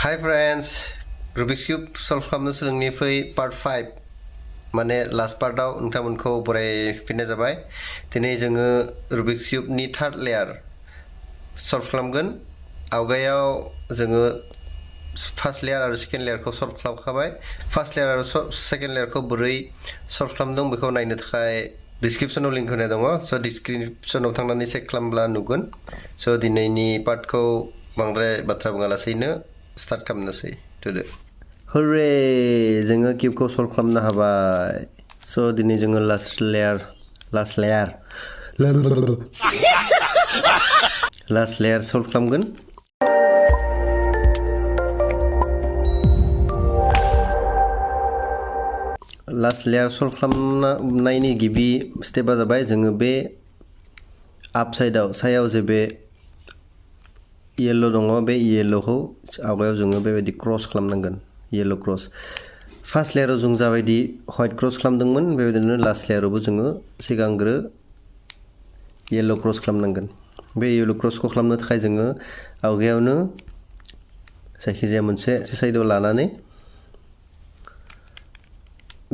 Hi friends, Rubik's Cube solve खालामनो सोलोंनि फै part 5 माने last partआव नोंथांमोनखौ बरायफिननाय जाबाय। दिनै जोङो Rubik's Cube नि third layer solve खालामगोन। आवगायाव जोङो first layer आरो second layer खौ solve खालामखाबाय। First layer आरो second layer खौ बोरै solve खालामदों बेखौ नायनो थाखाय descriptionआव लिंक होनाय दङ। So descriptionआव थांनानै check खालामब्ला नुगोन। So दिनैनि partखौ बांद्राय बाथ्रा बुङालासैनो start खालामनोसै today. Hooray! जोङो क्यूबखौ solve खालामनो हाबाय। So दिनै जोङो last layer solve खालामगोन। Last layer solve खालामनायनि गिबि स्टेपआ जाबाय जोङो बे सायाव जे बे येलो दङ बे येलोखौ आवगायाव जोङो बेबायदि क्रस खालामनांगोन येलो क्रस फार्स्ट लेयाराव जों जाबायदि व्हाइट क्रस खालामदोंमोन बेबायदिनो लास्ट लेयारावबो जोङो सिगांग्रो येलो क्रस खालामनांगोन बे येलो क्रसखौ खालामनो थाखाय जोङो आवगायावनो जायखिजाया मोनसे साइडआव लानानै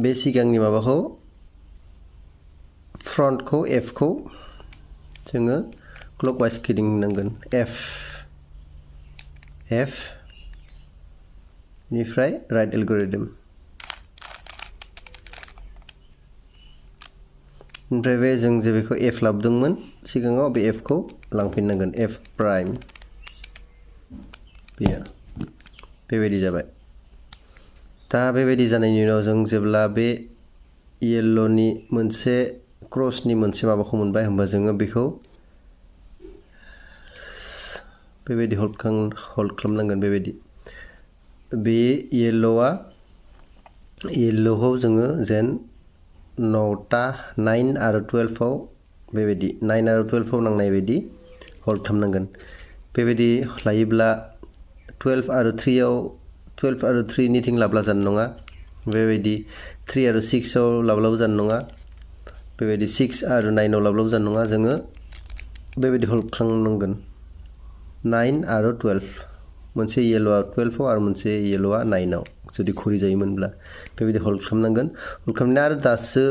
बे सिगांनि माबाखौ फ्रन्टखौ F खौ जोङो क्लकवाइज गिदिंनांगोन F निफ्राय राइट एल्गोरिदम ओमफ्राय बे जों जे बेखौ F लाबोदोंमोन सिगाङाव बे F खौ लांफिननांगोन F प्राइम बेबायदि जाबाय दा बेबायदि जानायनि उनाव जों जेब्ला बे येल्ल'नि मोनसे क्रसनि मोनसे माबाखौ मोनबाय होमबा जोङो बेखौ बेबायदि होल्ड खालामनांगोन बेबायदि बे येल्ल'खौ जोङो जेन 9 आरो 12 आव बेबायदि 9 आरो 12 आव नांनाय बायदि होल्ड खालामनांगोन बेबायदि लायोब्ला 12 आरो 3 निथिं लाब्ला जानो नङा बेबायदि 3 आरो 6 आव लाब्लाबो जानो नङा बेबायदि 6 आरो 9 आव लाब्लाबो जानो नङा जोङो बेबायदि होल्ड खालामनांगोन 9 आरो 12 मोनसे येल्ल'आ 12 आव आरो मोनसे येल्ल'आ 9 आव जुदि घुरि जायोमोनब्ला बेबायदि होल्ड खालामनांगोन होल्ड खालामनानै आरो दासो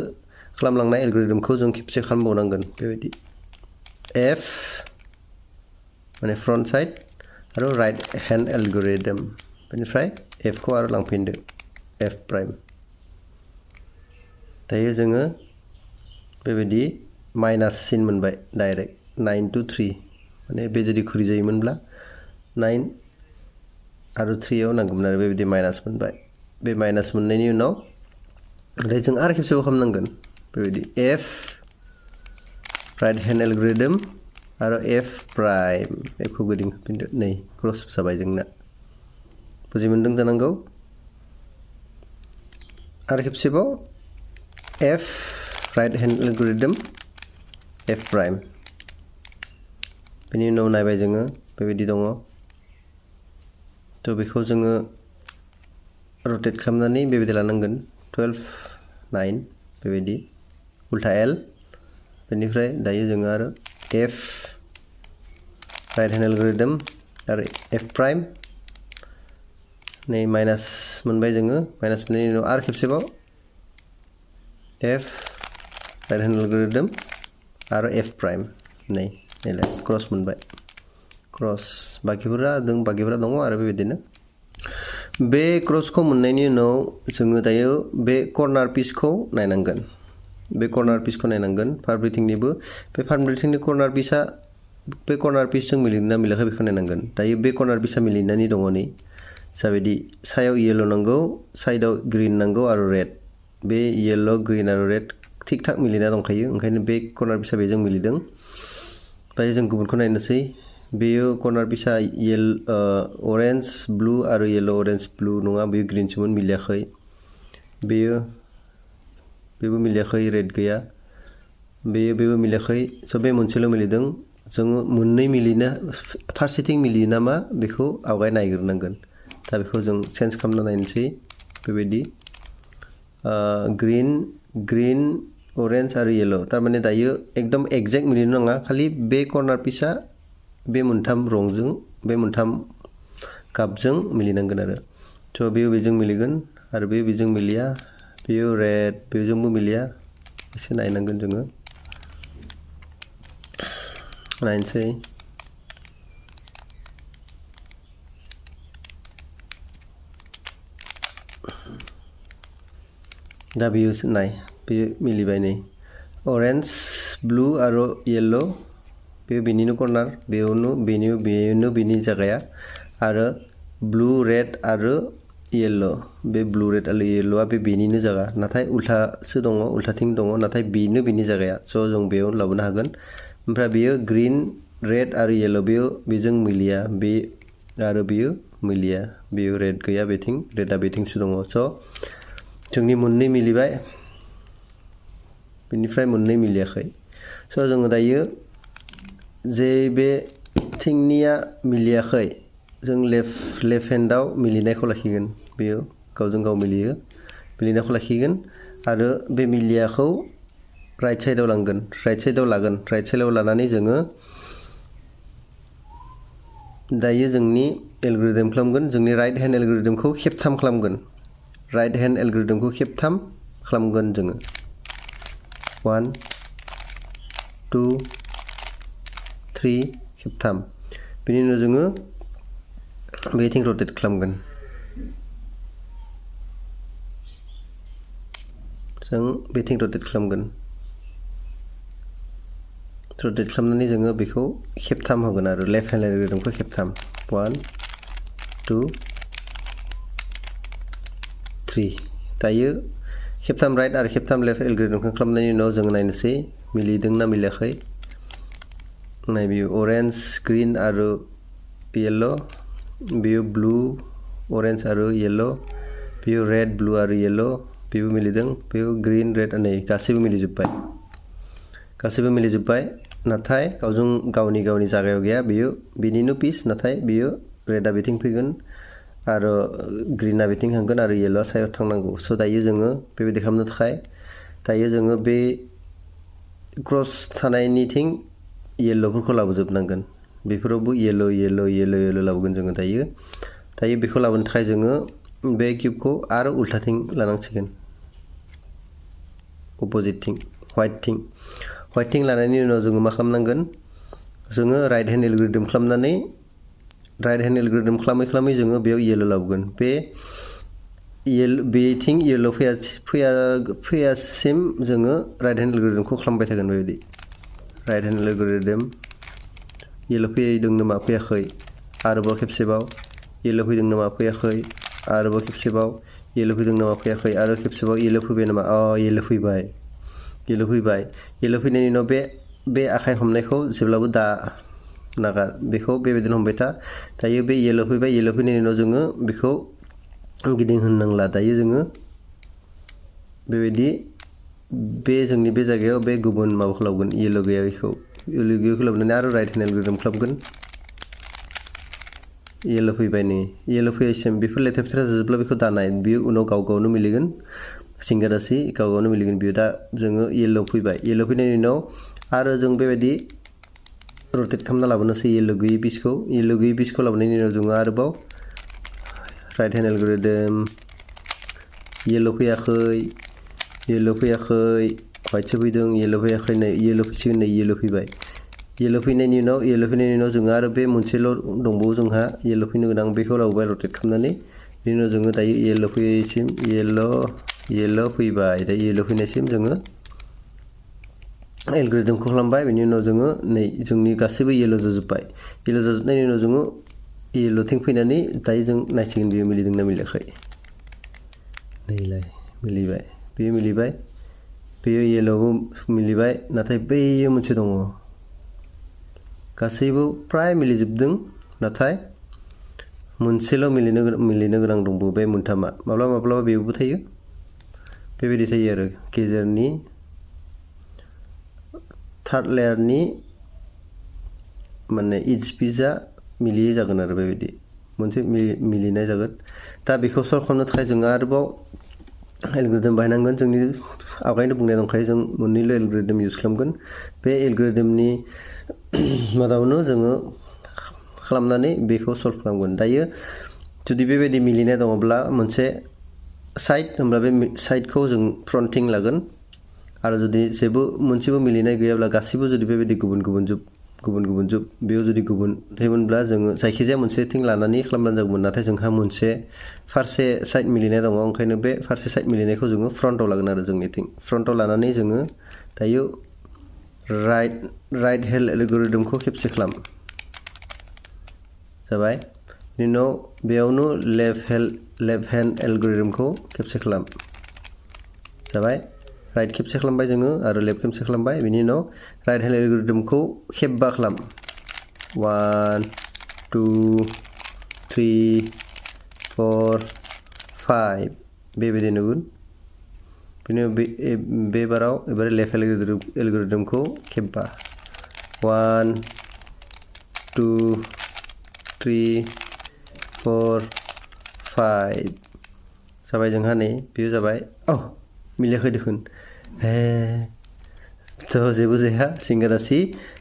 खालामलांनाय एल्गोरिदमखौ जों खेबसे खालामबावनांगोन बेबायदि F माने फ्रन्ट साइड आरो राइट हेन्ड एल्गोरिदम बेनिफ्राय F खौ आरो लांफिनदो F प्राइम दायो जोङो बेबायदि माइनास सिन मोनबाय डाइरेक्ट 9 to 3 माने बे जुदि घुरि जायोमोनब्ला 9 आरो 3 आव नांगौमोन आरो बेबायदि माइनास मोनबाय बे माइनास मोननायनि उनाव ओमफ्राय जों आरो खेबसेबाव खालामनांगोन बेबायदि F राइट हेन्ड एल्गोरिदम आरो F प्राइम बेखौ गिदिंफिनदो नै क्रस जाबाय जोंना बुजि मोनदों जानांगौ आरो खेबसेबाव F right hand algorithm F prime बेनि उनाव नायबाय जोङो बेबायदि दङ थ' बेखौ जोङो रटेट खालामनानै बेबायदि लानांगोन 12 9 बेबायदि उल्टा L बेनिफ्राय दायो जोङो आरो F राइट हेन्ड एल्गोरिदम आरो F प्राइम नै माइनास मोनबाय जोङो माइनास मोननायनि उनाव आरो खेबसेबाव F राइट हेन्ड एल्गोरिदम आरो F प्राइम नै नैलाय क्रस मोनबाय क्रस बाकिफोरा दं आरो बेबायदिनो बे क्रसखौ मोननायनि उनाव जोङो दायो बे कर्नार पिसखौ नायनांगोन फारब्रैथिंनिबो बे फारब्रैथिंनि कर्नार पिसजों मिलिदोंना मिलायाखै बेखौ नायनांगोन दायो बे कर्नार पिसआ मिलिनानै दङ नै जाबायदि सायाव येल्ल' नांगौ साइडआव ग्रिन नांगौ आरो रेड बे येल्ल' ग्रिन आरो रेड थिग थाक मिलिना दंखायो ओंखायनो बे कर्नार पिसआ बेजों मिलिदों दायो जों गुबुनखौ नायनोसै बेयो कर्नार पिसआ अरेन्ज ब्लु आरो येल्ल' अरेन्ज ब्लु नङा बेयो ग्रिनसोमोन मिलायाखै बेबो मिलायाखै रेड गैया बेबो मिलायाखै स' बे मोनसेल' मिलिदों जोङो मोननै मिलिनो फारसेथिं मिलियो नामा बेखौ आवगाय नायग्रोनांगोन दा बेखौ जों चेन्ज खालामना नायनोसै बेबायदि ग्रिन अरेन्ज आरो येल्ल' थारमाने दायो एकदम एक्जेक्ट मिलिनो नङा खालि बे कर्नार पिसआ बे मोनथाम रंजों बे मोनथाम गाबजों मिलिनांगोन आरो थ' बेयो बेजों मिलिगोन आरो बेयो बेजों मिलिया बेयो रेड बेजोंबो मिलिया एसे नायनांगोन जोङो नायनोसै दा बेयो नाय बेयो मिलिबाय नै ऑरेंज ब्लू आरो येलो बेयो बेनिनो कर्नार बेनो बेनि जायगाया आरो ब्लू रेड आरो येलो बे ब्लू रेड आरो येलोआ बे बेनिनो जायगा नाथाय उल्थासो दङ उल्थाथिं दङ नाथाय बेनो बेनि जायगाया स' जों बेयाव लाबोनो हागोन ओमफ्राय बेयो ग्रीन रेड आरो येलो बेजों मिलिया बे आरो बेयो मिलिया बेयो रेड गैया बेथिं रेडआ बेथिंसो दङ स' जोंनि मोननै मिलिबाय बेनिफ्राय मोननै मिलियाखै स' जोङो दायो जे बे थिंनिया मिलियाखै जों लेफ्ट हेन्डआव मिलिनायखौ लाखिगोन बेयो गावजों गाव मिलिनायखौ लाखिगोन आरो बे मिलियाखौ राइट साइडआव लागोन राइट साइडआव लानानै जोङो दायो जोंनि एलगरिदम खालामगोन जोंनि राइट हेन्ड एलगरिदमखौ खेबथाम खालामगोन राइट हेन्ड एलगरिदमखौ खेबथाम खालामगोन जोङो 1 2 3 खेबथाम बेनि उनाव जोङो बेथिं रटेट खालामगोन जों बेथिं रटेट खालामनानै जोङो बेखौ खेबथाम होगोन आरो लेफ्ट हेन्ड एलगरिदमखौ खेबथाम 1 2 3 दायो खेबथाम राइट आरो खेबथाम लेफ्ट एलगरिदमखौ खालामनायनि उनाव जों नायनोसै मिलिदोंना मिलायाखै नायबियो ऑरेंज ग्रीन आरो येलो बेयो ब्लू ऑरेंज आरो येलो बेयो रेड ब्लू आरो येलो बेबो मिलिदों बेयो ग्रीन रेड नै गासैबो मिलिजोब्बाय नाथाय गावनि जायगायाव गैया बेयो बेनिनो पिस नाथाय बेयो रेडआ बेथिं फैगोन आरो ग्रीनआ बेथिं थांगोन आरो येलोआ सायाव थांनांगौ स' दायो जोङो बेबायदि खालामनो थाखाय दायो जोङो बे क्रस थानायनिथिं येल्लोफोरखौ लाबोजोबनांगोन बेफोरावबो येल्लो लाबोगोन जोङो दायो बेखौ लाबोनो थाखाय जोङो बे किउबखौ आरो उल्थाथिं लानांसिगोन अपोजिटथिं व्हाइटथिं लानायनि उनाव जोङो मा खालामनांगोन जोङो राइट हेन्ड एलगरिदम खालामनानै खालामै जोङो बेयाव येल्लो लाबोगोन बेथिं येल्लो फैयासिम जोङो राइट हेन्ड एलगरिदमखौ खालामबाय थागोन बेबायदि राइट हेन्ड एलगरिदम येल्लो फैदों नामा फैयाखै आरोबाव खेबसेबाव येल्लो फैदों नामा फैयाखै आरोबाव खेबसेबाव येल्लो फैदों नामा फैयाखै आरो खेबसेबाव येल्लो फैबाय नामा येल्लो फैबाय येल्लो फैनायनि उनाव बे आखाइ हमनायखौ जेब्लाबो दा नागार बेखौ बेबायदिनो हमबाय था दायो बे येल्लो फैनायनि उनाव जोङो बेखौ गिदिंहोनांला दायो जोङो बेबायदि जोंनि बे जायगायाव बे गुबुन माबाखौ लाबोगोन येल्लो गैयाखौ लाबोनानै आरो राइट हेन्ड एलगरिदम खालामगोन येल्लो फैबाय नै येल्लो फैयासिम बेफोर लेथेर जाजोबब्ला बेखौ दानाय बियो उनाव गावनो मिलिगोन सिंगादासि गावनो मिलिगोन बियो दा जोङो येल्लो फैनायनि उनाव आरो जों बेबायदि रटेट खालामना लाबोनोसै येल्लो गैयि पिसखौ लाबोनायनि उनाव जोङो आरोबाव राइट हेन्ड एलगरिदम येल्लो फैयाखै व्हाइटसो फैदों येल्लो फैयाखै नै येल्लो फैसिगोन नै येल्लो फैबाय येल्लो फैनायनि उनाव जोङो आरो बे मोनसेल' दंबावो जोंहा येल्लो फैनो गोनां बेखौ लाबोबाय रटेट खालामनानै बेनि उनाव जोङो दायो येल्लो फैनायसिम येल्लो फैबाय दा येल्लो फैनायसिम जोङो एलगरिदमखौ खालामबाय बेनि उनाव जोङो नै जोंनि गासैबो येल्लो जाजोबनायनि उनाव जोङो येल्लोथिं फैनानै दायो जों नायसिगोन बेयो मिलिदोंना मिलायाखै नैलाय मिलिबाय बेयो येल्लोबो मिलिबाय नाथाय बैयो मोनसे दङ गासैबो फ्राय मिलिजोबदों नाथाय मोनसेल' मिलिनो गोनां दंबावो बे मोनथामा माब्लाबा बेबो थायो बेबायदि थायो आरो गेजेरनि थार्ड लेयारनि माने इच पिसआ मिलियै जागोन आरो बेबायदि मोनसे मिलिनाय जागोन दा बेखौ सल्भ खालामनो थाखाय जोङो आरोबाव एलगरिदम बाहायनांगोन जोंनि आवगायनो बुंनाय दंखायो जों मोननैल' एलगरिदम इउज खालामगोन बे एलगरिदमनि मादावनो जोङो खालामनानै बेखौ सल्भ खालामगोन दायो जुदि बेबायदि मिलिनाय दङब्ला मोनसे साइड होनब्ला बे साइडखौ जों फ्रन्टिं लागोन आरो जुदि जेबो मोनसेबो मिलिनाय गैयाब्ला गासिबो जुदि बेबायदि गुबुन गुबुन जुब बेयाव जुदि गुबुन थायोमोनब्ला जोङो जायखिजाया मोनसे थिं लानानै खालामबानो जागौमोन नाथाय जोंहा मोनसे फारसे साइड मिलिनाय दङ ओंखायनो बे फारसे साइड मिलिनायखौ जोङो फ्रन्टआव लागोन आरो जोंनिथिं फ्रन्टआव लानानै जोङो दायो राइट हेन्ड एलगरिदमखौ खेबसे खालाम जाबाय बिनि उनाव बेयावनो लेफ्ट हेन्ड एलगरिदमखौ खेबसे खालाम जाबाय राइट खेबसे खालामबाय जोङो आरो लेफ्ट खेबसे खालामबाय बिनि उनाव राइट हेन्ड एलगरिदमखौ खेबबा खालाम 1 2 3 4 5 बेबायदि नुगोन बिनि बे बाराव एबार लेफ्ट एलगरिदमखौ खेबबा 1 2 3 4 5 जाबाय जोंहा नै बेयो जाबाय मिलायाखै देखुन थ' जेबो जाया सिंगारासि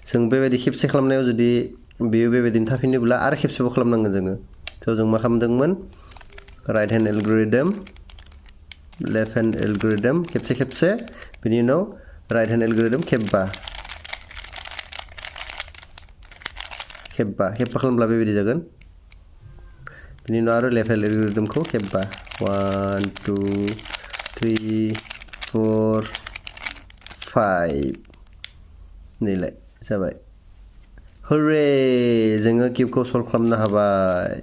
जों बेबायदि खेबसे खालामनायाव जुदि बेयो बेबायदिनो थाफिनोब्ला आरो खेबसेबाव खालामनांगोन जोङो थ' जों मा खालामदोंमोन राइट हेन्ड एलगरिदम लेफ्ट हेन्ड एलगरिदम खेबसे बिनि उनाव राइट हेन्ड एलगरिदम खेबबा खालामब्ला बेबायदि जागोन बिनि उनाव आरो लेफ्ट हेन्ड एलगरिदमखौ खेबबा 1 2 3 4 5 नैलाय जाबाय हरे जोङो किउबखौ सल्भ खालामनो हाबाय